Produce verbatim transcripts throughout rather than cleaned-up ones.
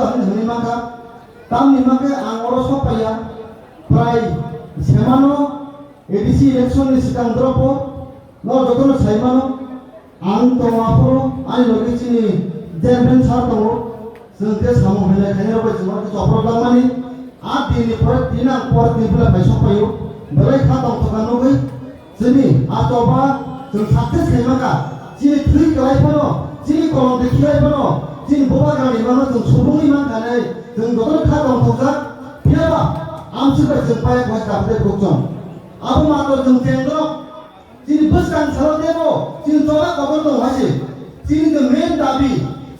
Ani hwnwi mankha, tamni hwnkhe ang oro sok paiya, prai semano A D C election ni swkang dropo no jotono sai mano, ang tongo aphuru ani logi chini chairman sir tongo, chwng khe samung hai khainai rok bai chwng khe chopro tangmani, a din ni pore tin ang pore tin phila phai sok phaio, belai kha tong thokha nugwi. Chini a choba chwng success khaimaka, chini thwi kwlai phano, chini kolom de khilai phano, chini bubagrani mano chwng subungwi mankha nai, chwng jotono kha tongthokjak, phiyaba amsuk bai chwng paya khlai tabuk tei bukchong. Abo matro chwng chengrok, chini bwskang salo tebo, chini choba kotor tongo hai se. Chini je main dabi,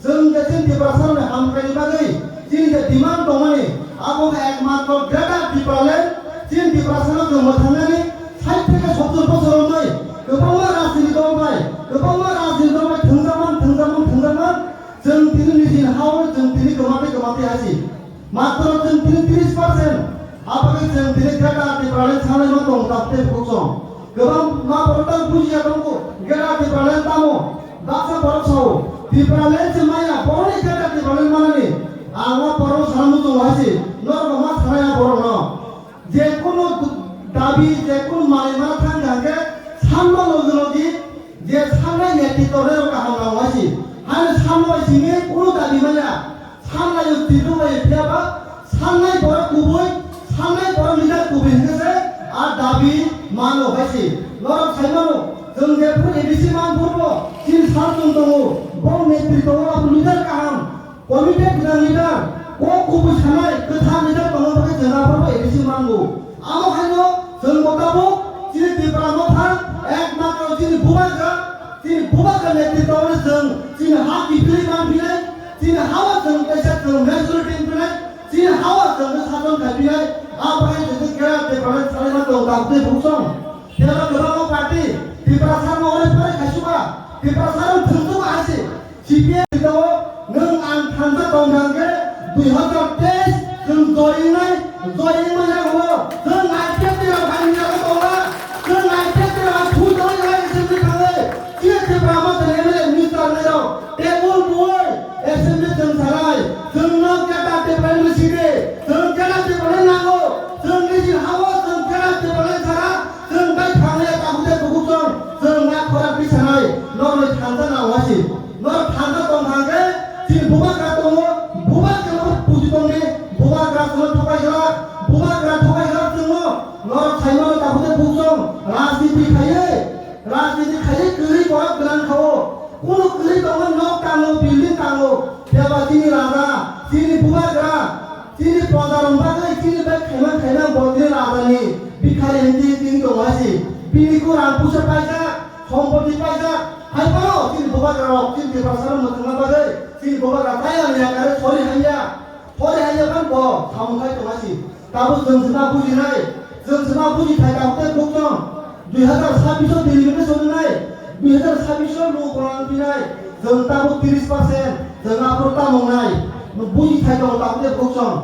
chwng je chini Tiprasarokni hamkraini bagwi chini je demand tongmani, abo wngkha ekmatro Greater Tipraland. Chini Tiprasano chwng mwthangnani sait theke sottor bochor romwi kwbangma rajniti dol bai, kwbangma rajniti dol bai thwngjakman, thwngjakman, thwngjakman. Chwng tini nijini ha-o chwng tini kwmatwi kwmatwi hai se. Matro chwng tini tris percent. Abagwi chwng tini Greater Tipraland sanai ma tongo tabuk tei bukchong. Kwbang ma borok tang bujiya tongo, Greater Tipraland tamo? Baksa borok sao, Tipraland se maya, borokni Greater Tipraland manani. Ang o borok sana muchungo hai se, norok ma sanai a borokno. Je kunu dabi, je kunu manwi mana thang kha hwnkhe sanma logi logi je sanai netritwrok kaham nango hai se. Haino sanma bai simi kunu dabi maya. Sanlaio twibo bai phiyaba, sanlai borok kubui, sanlai borok leader kubui hwnkhe se a dabi mano hai se. Norok sai mano, chwng jephuru A D C man phurbo, chini sar chwng tongo, bo netri tongo, abo leader kaham, committed leader, kok kubui sanai, kwthar leader tongma bagwi chwng aphuru A D C mango. Amo haino chwng bo tabuk chini Tipra Motha, ekmatro chini bubagra, chini bubagra netritwno chwng chini ha kiphilwi manphinai, chini ha-o chwng kaisa chwng majority wngphinai, chini ha-o chwng khe sason khaiphinai, abo hai chwng khe Greater Tipraland salaima tongo tabuk tei bukchong. Phiya kwbangma party Tiprasano ore pore khaisukha, Tiprasano thwngsuka hai se. C P M ni tongo, nwng ang thansa tong kha hwnkhe dui hazar teis chwng join nai, join manya hwnwi chwng I P F T rok hai hwnwi tongo, chwng I P F T rok hai phui tongwi assembly thangwi, chini Tipra Motha ni M L A minister nai rok table bui assembly chwng sanai, chwng no keta Tipra ni sidi, chwng keta Tipra ni nango, chwng nijini ha-o chwng keta Tipra ni sara, chwng bai thangwi tabuk tei bukuk chwng, chwng na khorang twi sanai, norok ni thansa nang wasi. Norok thansa tong kha hwnkhe, chini bubagra tongo, bubagra no puji tongdi, bubagra chwngno thokai glak, bubagra thokai glak chwngno, norok sai mano tabuk tei bukchong, rajniti khaiwi, rajniti khaiwi kwrwi borok gwnang kha-o, kunu kwrwi tongma nok tango, building tango, phiya ba chini raja, chini bubagra, chini proja rok bagwi, chini bai khaimang khaimang bo chini raja ni bikhari hinti hinti wng tongo hai se, bini khe rang puisa paijak, sompoti paijak, hai phano chini bubagra rok chini Tiprasa rok mwchangna bagwi chini bubagra tei ani yakare sori hamya, sori hamya phano bo samung khai tongma si. Tabuk chwng se ma bujinai, chwng se ma bujithai tabuk tei bukchong dui hazar sabbish o delimitation wngnai, dui hazar sabbish o luku kolang pinai, chwng tabuk tris percent, chwng aphuru tamo wngnai, bujithai tongo tabuk tei bukchong.